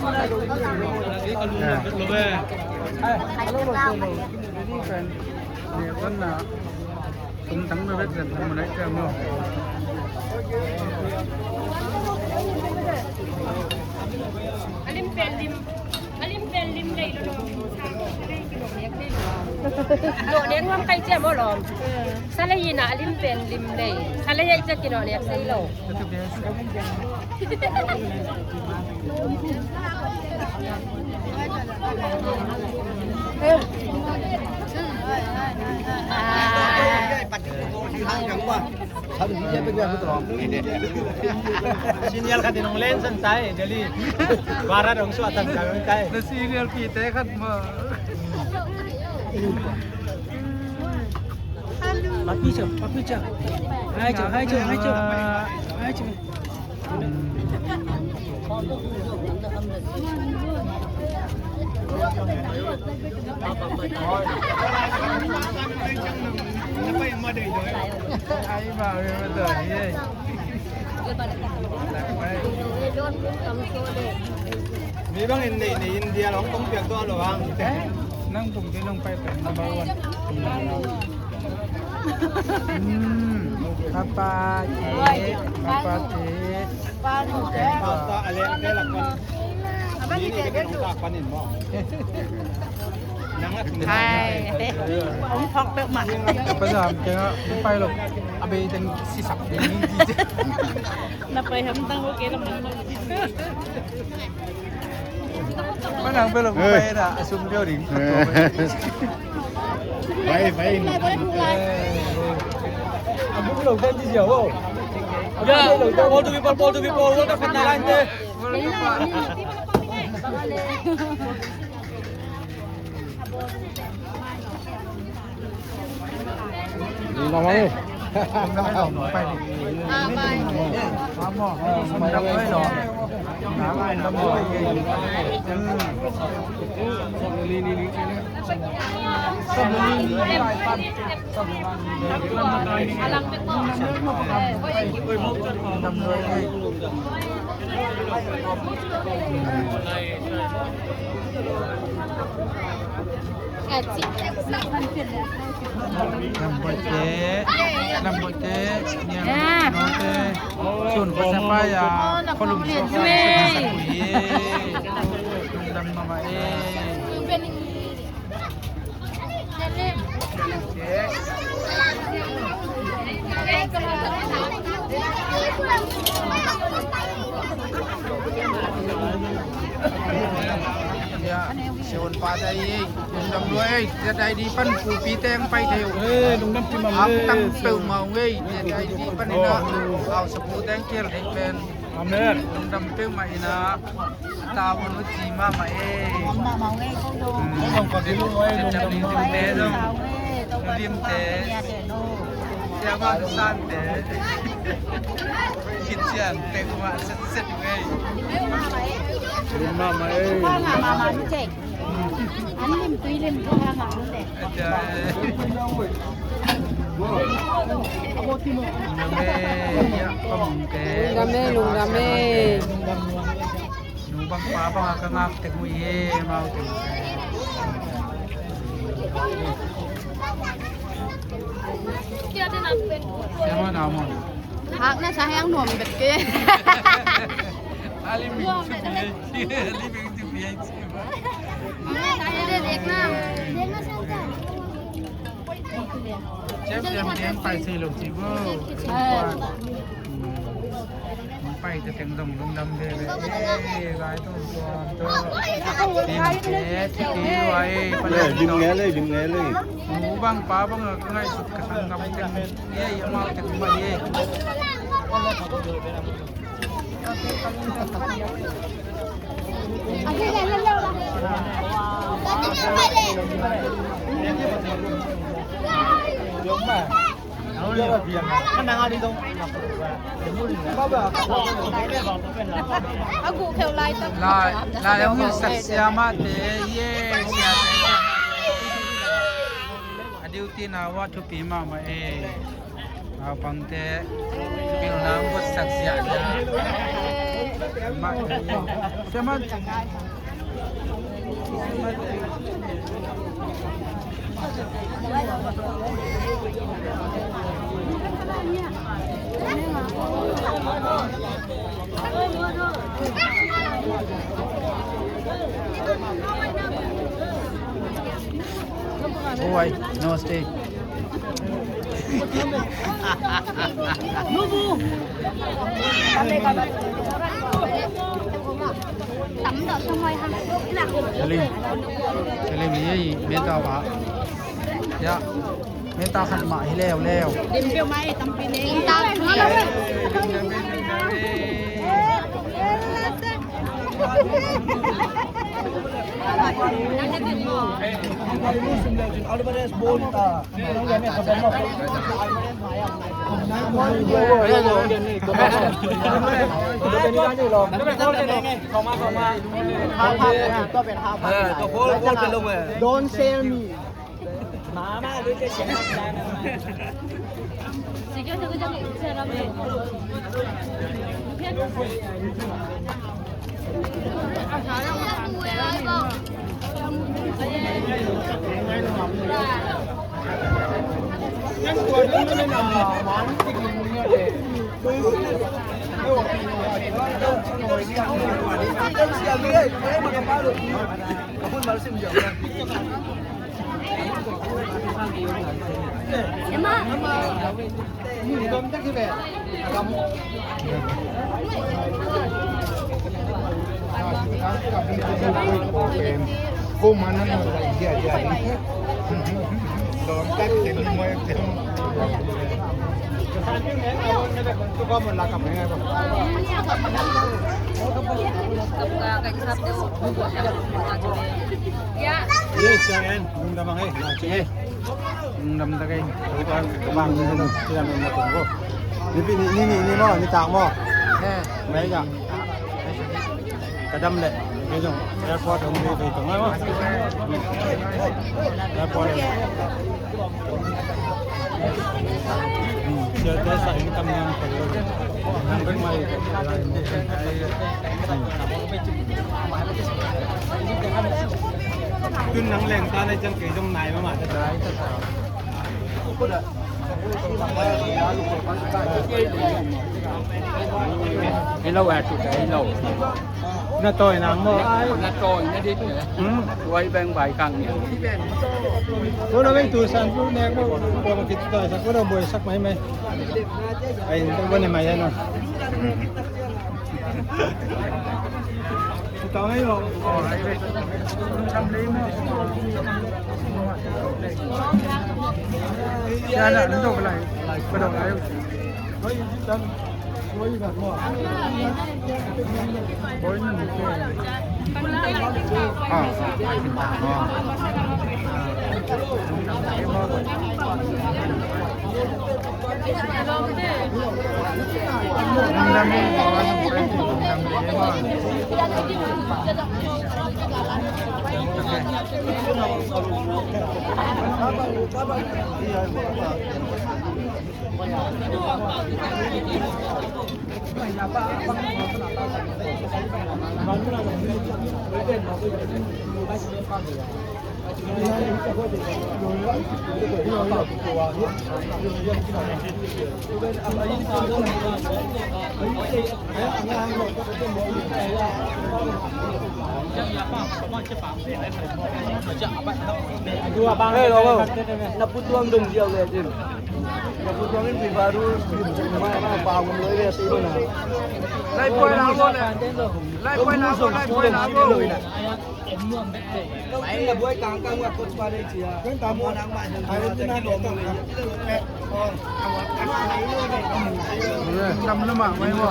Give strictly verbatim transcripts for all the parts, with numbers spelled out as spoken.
A lim pen lim, a lim pen lim lei lo lo. Lo deng wam kai cia mo lo. Sa lei ina a lim pen lim lei. Sa lei ai cia kino nek sei lo. Senior khat in hong len san tai, Delhi. Bara dong suah tan tai. Na senior kite khat ma. Papi cho, papi cho. Hai cho, hai cho, hai cho. Hai cho. Mi bangin neih neih in dia lo hong kong piak tuah lo hang. Nang bum kei nong pai pen number one. Papa, papa, papa. Hai. Hong phawk peuhmah. Ka pa zam keng ah, hong pai lo. A bei teng sisak ding hi. Na pai hamtang ko kei lam nang lo. Manang bel hong pai na a sum liau ding. Pai, pai. A buk lo kan ci ziau o. Ya, ball to people, ball to people, World Cup khat na lai te. Namboite, namboite, niam note, sun ko sapa ya, kolum so ko. Dam mama e. Ya, siwon pa dai ei, lungdam lua ei, ZID pan pupi teng pai thei uh. Eh, lungdam pi mam ei. Am tang peuhmah uh ei, ZID pan ina, au sapu teng kial thei pen. Amen. Lungdam peuhmah ina. Tawon uh ci mahmah e. Mahmah e ko zong. Ko zong ko zong ko zong. Tete lim te zong. Lim te. Siapa san te. Kician te kuma set set e. Mahmah e. Mahmah e. An lim tui lim tui hang ang le. Lungdam e, lungdam e. Nu bang pa bang a ka ngak tek mu ye mau tek. Siapa nama? Hak na sa hang nuam bet ke. Ali mi. Siapa yang pai si lo si bo. Pai te teng dong dong dam de. Pai to to. Dim te ti ti wai. Dim ngai le, dim ngai le. Bang pa bang ngai suk ka sang dam teng. Ye ye mau teng mai ye. Lai lai hong hilhsak siamah te ye siate. A duty na wa thupi mahmah e. Naupangte pilna hong buatsak siahna. Oi, namaste. Salim, Salim, ye, ye, meta ba. Ya, meta khat mah hi leuleu. Don't sell me. Yes, sir. Lungdam tak ei. Ni pi ni, ni, ni, ni maw, nitak maw. Mai ja. Ka dam leh. Kei zong airport hong vei vei tong maw. Airport. Sia te sa ing tam niam. Nang bek mai. Tun nang leng ta na ciang kei zong nai mahmah ta. Hello, eh, today, hello. Na tawi nang maw? Na tawi na dit ne. Hmm. Wai beng bai kang ne. Ko na beng tu san tu nek maw. Ko na kit tawi san ko na boi sak mai mai. Ai, ko na mai ano. Hey, lo, lo. Na putuang dong ziau le, Jim. Na putuang in pi baru, ma, ma, pa, ngam lo le, si lo na. Lai poi la lo le. Lai poi la lo, lai poi la lo. Lai na buai kang kang wa kot pa le cia. Kan tamu. Ai, kan tamu. Tam lama, mai wa.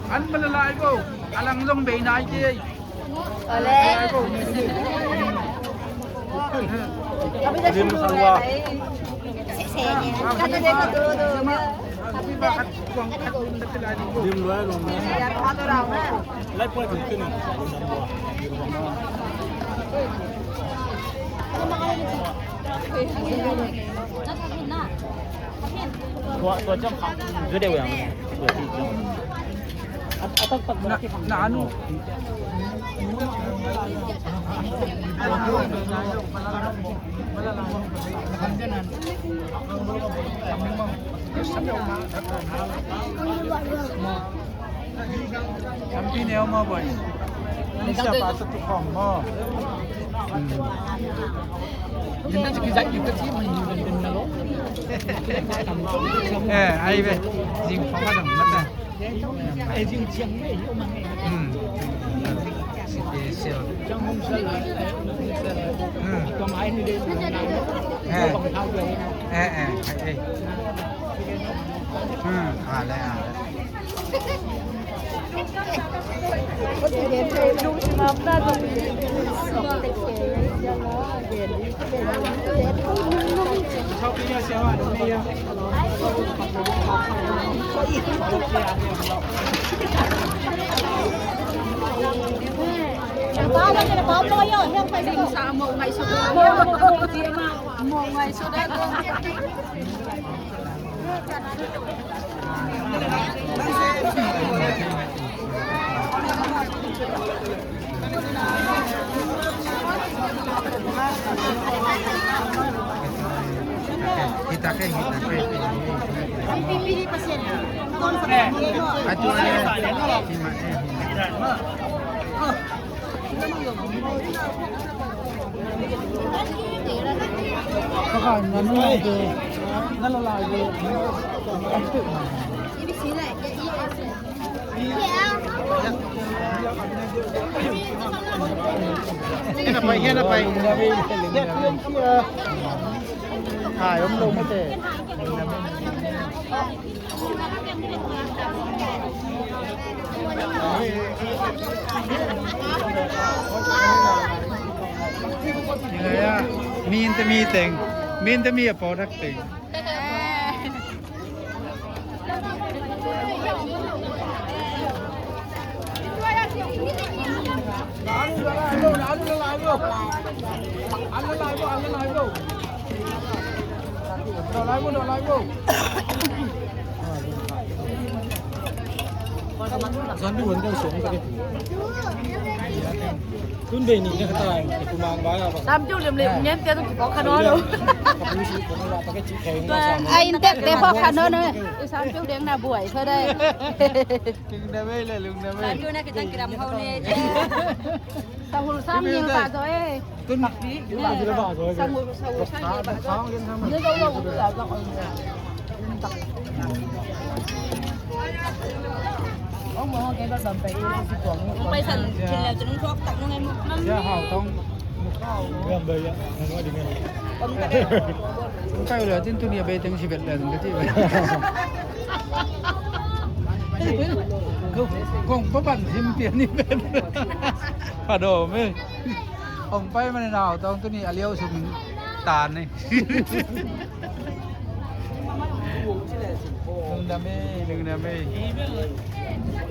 An bala lai ko, a lang zong bei nai kei. Tua, tua ciang khang zu deuh yang. Tua ci ciang. A, a taktak na, na anu. Lampi neu maw, boy? Ni siapa satu khong maw? Hmm. Eh, ai ve. Zing khong ka dang mat na. Hmm. Special. Hmm. Eh. Eh, eh, eh, eh. Hmm, a le, a le. Hita ke, hita ke. Atu ale. Hian a pai, hian a pai. Ai, om lo mate. Min te mi teng, min te mi a pawlkhat teng. Tun bei ni na ka tai, kumang ba ya ba. Sam piu lim lim nyen te tu ki pok kha no lo. A inn tek te pok kha no no. I sam piu deng na buai kha dai. Lungdam ei le, lungdam ei. Sam piu na ki tang ki dam hau ne. Sahul sang ni ba zo e. Tun. Sahul, sahul sang ni ba zo. Ni zo lo ku ya zo. Pai san khin leu cin thuak tak nung em. Sia Hau Tong. Gam bai ya. Kai leu cin tuni a bei teng si bet leu ka ci. Kong pa ban sim pian ni bet. Pha do me. Hong pai man in Hau Tong tuni a liau sum in tan ni. Lungdam ei, lungdam ei.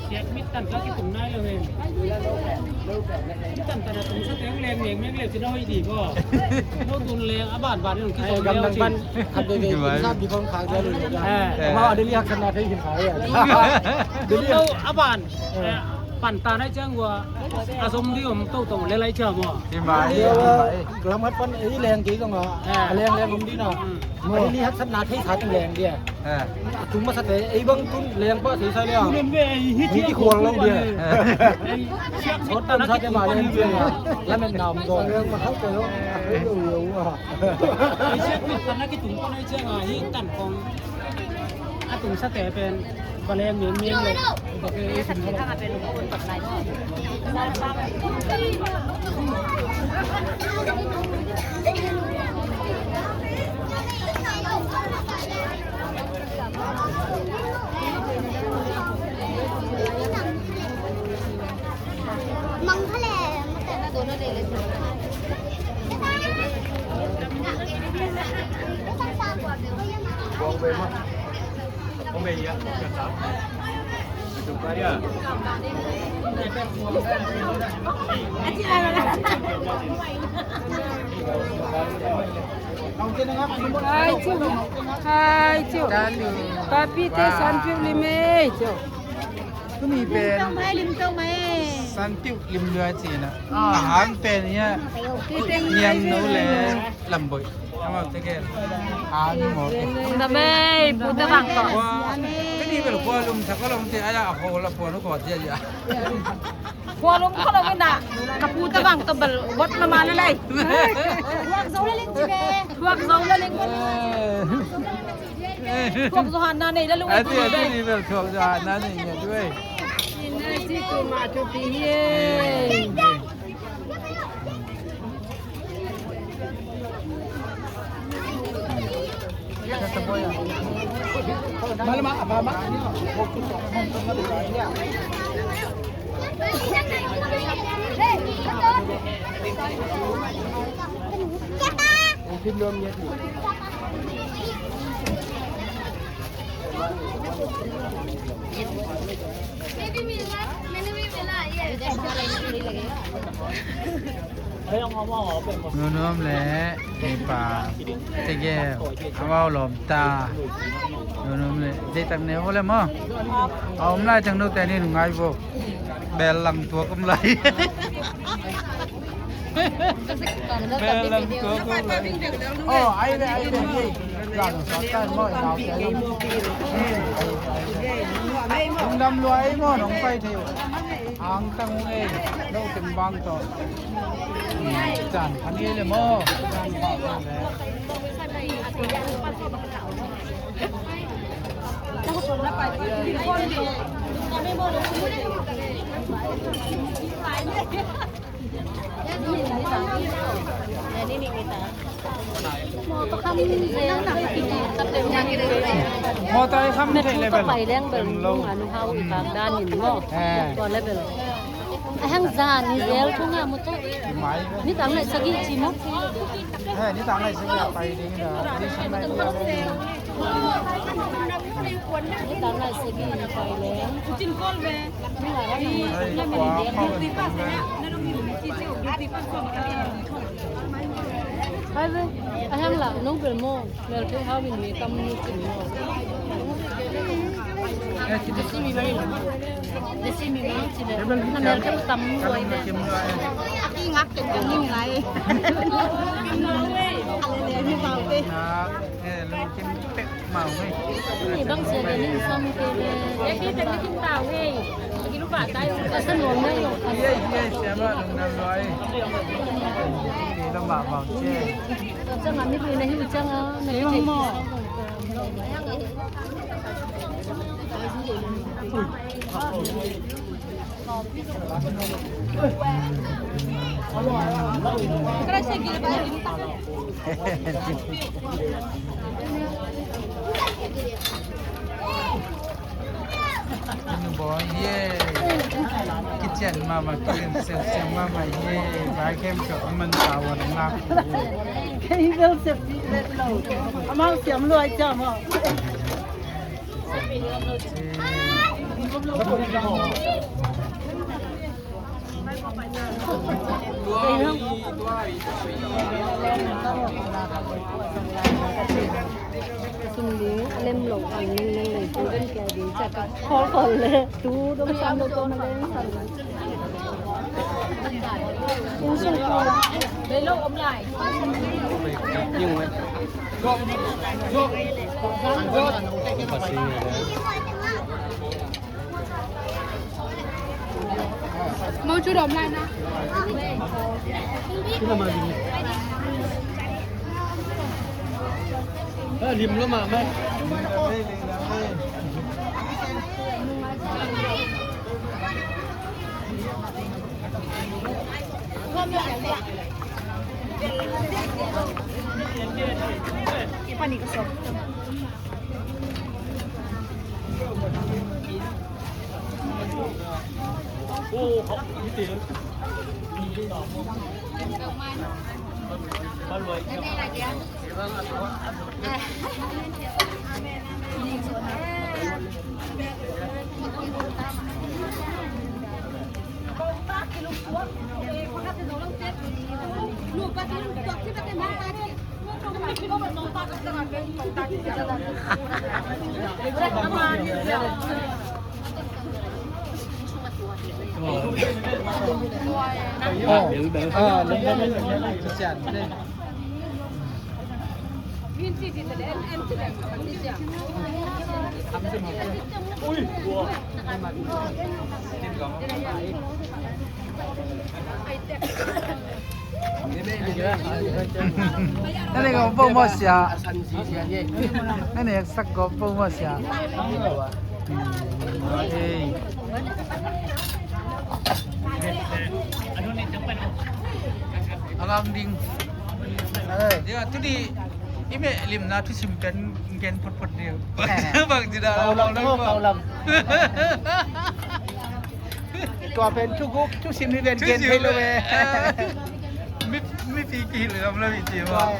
Siat mit tan ka kitung nai lo hen. Mit tan tan a tung sa teng leng leng meng leng cin a hoih di ko. No tun leng a ban ban nong kisawm leng cin. Khat dei dei sa bi kong khak dia lu. Ma a dei li hak khat na thei hin khak ya. Dei li a ban. Pan ta nai ciang ua a zom ding om to to le lai ciang maw. Hi mai, hi mai. Lam hat pan ei leng kei zong a, a leng leng om ding na. A dei li haksatna thei sa teng leng dia. A tung masa te ei bang tun leng pa thei sa lia. Hi ki khuang lo dia. Sot tam sa te ma leng dia. Lamen nam zong. Leng ma khau te lo. A thei lo lo a. Ei siat mi pan a kitung pan ei ciang a hi tan kong. A tung sa te pen. Mang kha le. Hai ciu, hai ciu. Papi te san piu lim ei ciu. Tuni pen san piu lim lua ci na. A hang pen hia. Niam no le lamboih. Amau te gen. Hang hi maw. Lamboih pu te bang tawh. Kua, kani bel kua lum sak ka long te aya a kho la kua no kua tia ya. Kua lum kua lum ina. Ka pu te bang tawh bel bot na ma le lei. Thuak zo le ling ci be. Thuak zo le ling. Thuak zo han na nei la lung. Ati ati ni bel thuak zo han na nei nya duai. Ina ci tu ma tu pi ye. Nunuam le neipa tegel amau lawmta. Nunuam le zeitak neu le maw. A om lai teng note ni ngai vo. Bel lang tuak om lai. Bel lang tuak om lai. Oh, ai ve, ai ve. Lungdam lua ei maw, nong pai thei uh. Ang tang uh ei, lo teng bang tawh. Caan khan ei le maw. Mawtaw i kham theih level. Pai leng bel nung a nu hau i kak dan in maw. Tua level. A hang zan i zel thung a mawtaw. Ni tang lai sagih ci maw. Ni tang lai sagih a pai ding da. Ni tang lai sagih a pai leng. Hai ve, a hang lah nong bel maw. Mel kei hau in mi tam nu cin maw. Desi mi bang in. Desi mi bang cin. Na mel kei tam nu ai ve. A ki ngak kei kei ni ngai. Kim nau ve. A le le mi bang te. Ni bang sia le ni sam kei ve. Ye ki teng ni kim tau ve. Ka sa nuam mai lo. Ye, ye, siama lungdam lua ei. Kei lam bang bang ci. Cang a mi tui na hi cang a na hi maw. Anu bawi hi e. Kician mahmah, kilim siamsiam mahmah hi e. Vai kem ka man tawa ngak. Kei bel sep pi vet lo. Amau siam luai ciam aw. Sum ding a lem lo ang neng neng lei tu kan kia ding ciah ka khol khol le tu dong sam lo tu ma leng sam. Inn sung tu la. Lei lo om lai. Mo cu dawm lai na. Lim lo mah mai. Nene ko po mo sia. Nene sak ko po mo sia. Ei. Alam ding. Ei. Dia tu di ime limna tu simpen gen pot pot dia. Bang tidak. Paulam, paulam. Tua pen thuguk, thusim hi ven gen thei lo e. Mi, mipi kihilh lam lo hi ci maw.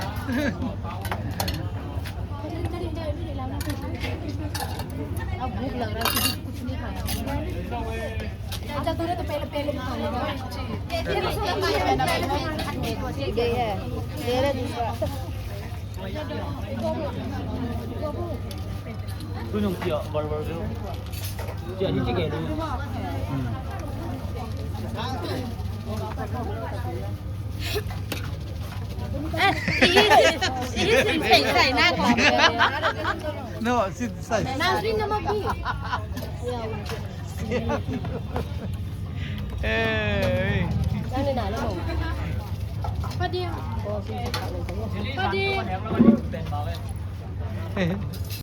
अब भूख लग रहा है, कुछ नहीं खाया। अच्छा, तूने तो पहले, पहले भी खा लिया। ये है, ये है दूसरा। No, si sai. Ei. Pading. Pading.